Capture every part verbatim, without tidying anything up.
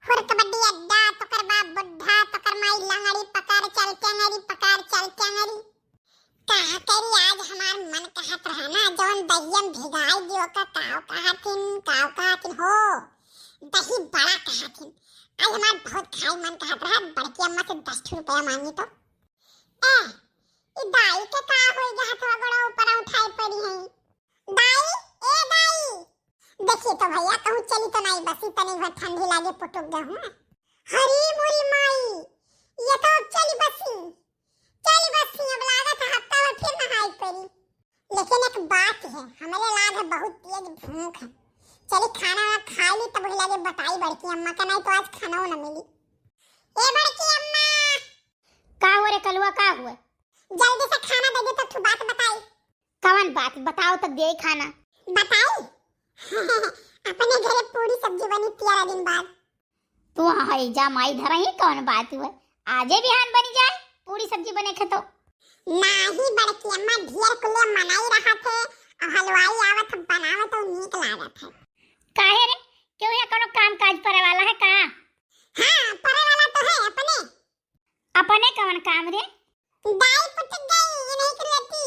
फुर कबड्डी अड्डा, तोकर बाप बुढ़ा, तोकर माई लंगड़ी, पकड़ चल टेंगड़ी, पकड़ चल टेंगड़ी। का करी, आज हमार मन कहत रहा ना, जौन दहिया में भिगाई दियो का, काव कहथिन, काव कहथिन हो, दही बड़ा कहथिन। आज हमार बहुत खाई मन कहत रहा, बड़की अम्मा से दस ठो रुपया मांगी तो। ए, ई दाई के का होई गया, हथवा गोड़ा ऊपर उठाई पड़ी है। दाई, ए दाई। देखिए तो भैया, कहूँ चली तो नहीं बसी, तनी भर ठंडी लागे, पुटुक गए हूँ। हरी मोरी माई, ये तो चली बसी, चली बसी, अब लागत है हफ्ता भर फिर नहाई पड़ी। लेकिन एक बात है, हमरे लाग है बहुत तेज भूख है। चली खाना वाना खा ली, तब वही लागे बताई बड़की अम्मा का, नहीं तो आज खाना ना मिली। ए बड़की अम्मा। का हुआ रे कलुआ, का हुआ? जल्दी से खाना दे दे तो तू बात बताई। कवन बात बताओ तो दे खाना। बताई? अपने घरे पूरी सब्जी बनी तेरह दिन बाद। तू हाँ है जा माई धरा ही कौन बात हुआ? आजे बिहान बनी जाए पूरी सब्जी बने खे तो। नाही बड़की अम्मा, ढेर कुले मनाई रहा थे, और हलवाई आवत बनावत तो नीक लागत है। काहे रे, क्यों यहाँ कोनो काम काज परे वाला है का? हाँ, परे वाला तो है अपने। अपने कवन काम रे? दाई पुटक गई, ये नहीं कर लेती।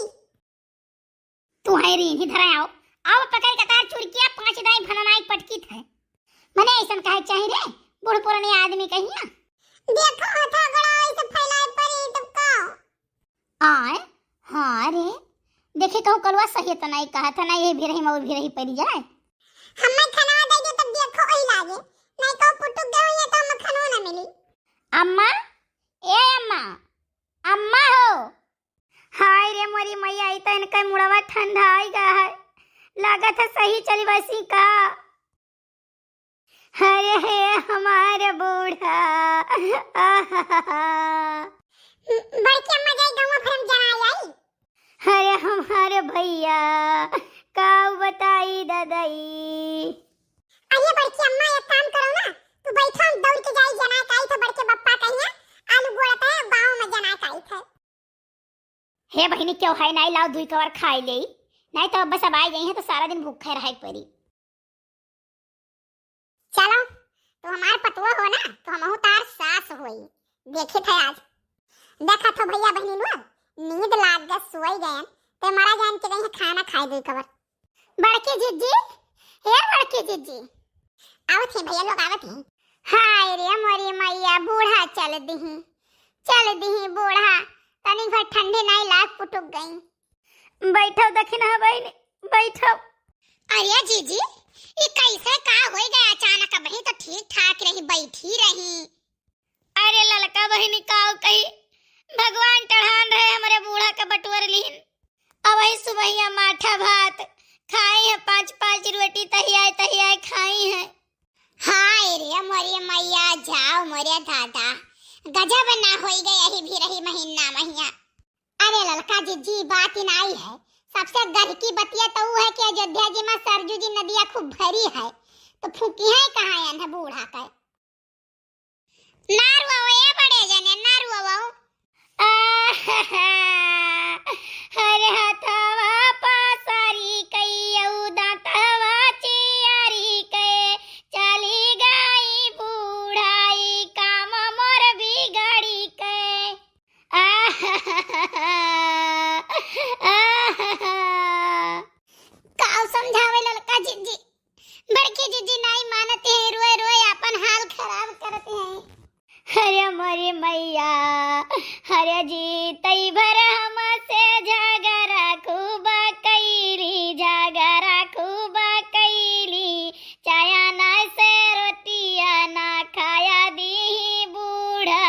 तू है री, इन्हीं धरा आओ। आओ पकड़ के तार चुरकिया, पांच दाई भननाई पटकी थे। मने ऐसन कहे चाही रे, बूढ़ पुरानी आदमी कहिया। देखो हथा गोड़ा ऐसे फैलाए परी तब का? आए, हाँ रे, देखे कहूँ कलुआ सही तो नहीं कहा था ना, ये भी रही मऊ भी रही परी जाए। हमें खाना दे दे तब देखो वही लागे, नहीं तो पुटुक गए ये तो हमें खाना ना मिली। अम्मा, ए अम्मा, अम्मा हो। हाय रे मोरी मैया, ई तो इनका मुड़वा ठंडा आई गा है। लागत है सही चली बसी का। अरे हे हमार बूढ़ा। आहाहा। बड़की अम्मा जाई गौवा भरम जनाई आई। अरे हमार भैया, का बताई ददई। अरे बड़की अम्मा, एक काम करो ना, तू बैठो, हम दौड़ के जाई, जना काई थे बड़के बप्पा कहिया, आलू गोड़त है, गाँव में जना काई थे। हे बहिनी, क्यों है नाई लाओ, दुई कवर खाई ले, नाई तो बस अब आई गई है तो सारा दिन भूखे रहे परी। चलो, तू हमार पतुआ हो ना, तो हमहू तार सास होई। देखित है आज। देखा तो भैया बहिनी लोग, नींद लाग गए, सोई गए, ते मरा जान के गई है खाना खाए दुई कवर। बड़की जिज्जी, हे बड़की जिज्जी। आवत ही भैया लोग, आवत ही। हाय रे मोरी मैया, बूढ़ा चल दिही, चल दिही बूढ़ा, तनी भर ठंडी नाई लाग पुटुक गई। बैठो दखिनहा बहिनी, बैठो। अरे जीजी, ई कैसे का होई गया अचानक? अबही तो ठीक ठाक रही, बैठी रही। अरे ललका बहिनी, काव कही, भगवान टढ़ान रहे, हमरे बूढ़ा के बटुअर लीन। अबही सुबहिया माठा भात खाई है, पाँच पाँच रोटी तहियाए तहियाए खाई है। हाय रे मोरे मैया, जाओ मोरे दादा, गजब ना होई गए यही भी रही महीना महिया। अरे ललका जिज्जी, बात ही नाई है, सबसे गढ़ की बतिया तो ऊ है कि अयोध्या जी में सरजू जी नदिया खूब भरी है, तो फूकी है कहाँ एन्ह बूढ़ा के। ना रुआओ ए बड़े जने, ना रुआओ। आहाहा, हर हथवा पसारी कइयौ दाँतवा चियारी के, चली गई बूढ़ाई काम मोर बिगड़ी के। आहाहा, आहाहा। काव समझावे ललका जिज्जी, बड़की जिज्जी नाई मानत हैं, रोए रोए आपन हाल खराब करत हैं। हरे मोरी मैया, हरे जी तई भर हमसे झगड़ा खूब कैली, झगड़ा खूब कैली, चाया ना से रोटिया ना खाया दी बूढ़ा।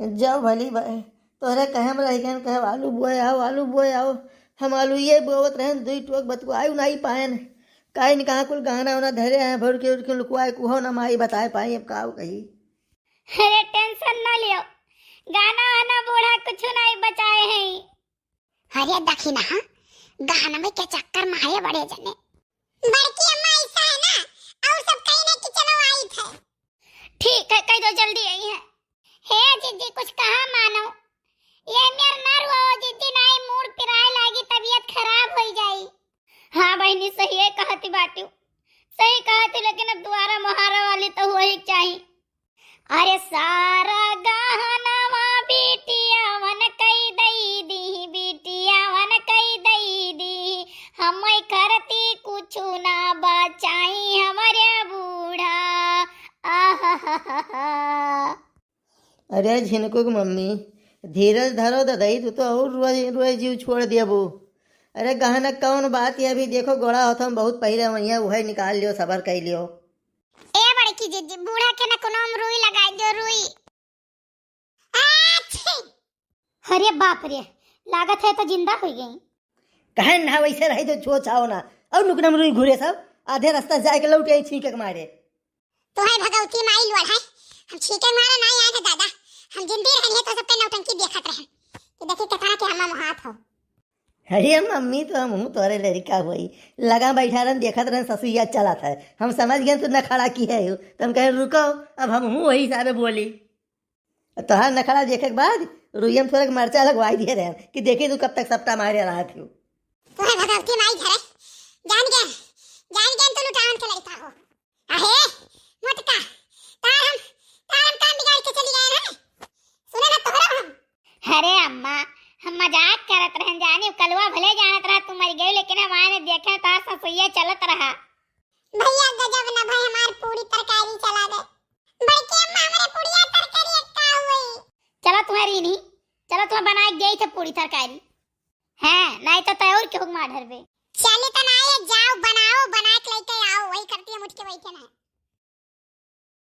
जब भली बाय, तोहरे कहे में रह गएन, कहे, "आलू बोए आओ, आलू बोए आओ।" हम आलू ये बोवत रहेन, दुई टोक बतुआई नाई पाएन। काइन कहाँ कुल गहना उना धरे हैं, भर के उठ के लुकवाए, कुहो ना माई बताए पाई, अब काऊ कही। अरे tension ना लियो, गहना वहना बूढ़ा कुछ नाई बचाए हैं। अरे दखिनहा, गहनवे के चक्कर में है बड़े जने। बड़की अम्मा ऐसा है ना, और सब कहीं ना कि चलो आई थे। ठीक है, कह दो जल्दी आई है। हे जिज्जी, कुछ कहा मानो, ये मेर ना रुआओ जिज्जी, ना ये मूड पिराए लागी, तबीयत खराब होई जाई। हाँ बहिनी, सही है कहती बाटू, सही कहत ही, लेकिन अब दुआरा मोहारा वाली तो होई के चाही। अरे सारा गहनवा बिटियावन कई दई दी, बिटियावन कई दई दी, हमई करती कुछु ना बचाई हमरे बूढ़ा। आहाहाहा। अरे झिनकू के मम्मी, धीरज धरो ददई, तू तो और रोए, रोए जीव छोड़ देबू। अरे गहना कौन बात है, अभी देखो गोड़ा होत हम बहुत पहिले वहिया उहे निकाल लियो, सबर कइ लियो। ए बड़की जीजी, बूढ़ा के ना कोनो में रुई लगाई दो, रुई। आछी! अरे बाप रे, लागत है तो जिंदा होइ गई। कहे ना वैसे रही तो छो छाओ ना, और नुकनम रुई घूरे सब, आधे रास्ता जाए के लौट आई छींके के मारे। तोहे भगवती माई लोढ़ाए, हम छींके मारे नाहीं आए थे दादा, हम जिंदी रहन है तो सबके नौटंकी देखत रहन कि देखी कितना के हम्मा मोहात हो। अरे मम्मी, तो हमहू तोरे लड़का होई, लगा बैठा रहन, देखत रहन ससुइया चलत है, हम समझ गए तू नखड़ा की है हो, तो हम कहे रुको, अब हमहू वही हिसाबे बोली। तोहार नखड़ा देखे के बाद रुइया में थोड़ा मरचा लगवाई दिए रहन कि देखी तू कब तक सपटा मारे रहत हो। तोहे भगवती माई धरे, जान गए, जान गए तू लुटावन के लड़का हो। अहे मोटका, तार हम, तार हम काम बिगाड़ के चली गए हैं। सुने ना तोहरा हम। अरे अम्मा, हम मजाक करत रहन जानी, कलुआ भले जानत रहा तू मर गई, लेकिन हम आए ने देखे तार ससुइया चलत रहा। भैया गजब ना भाई, हमार पूरी तरकारी चला दे। बड़की अम्मा, हमरे पूरिया तरकारी का हुई? चलो तुम्हारी नहीं, चलो तुम्हें बनाए गई थे पूरी तरकारी। हैं, नाहीं तो तय और केहू के मार डरबे। चली तो ना, ये जाओ बनाओ, बना के लेके आओ, वही करती है उठ के बैठे ना।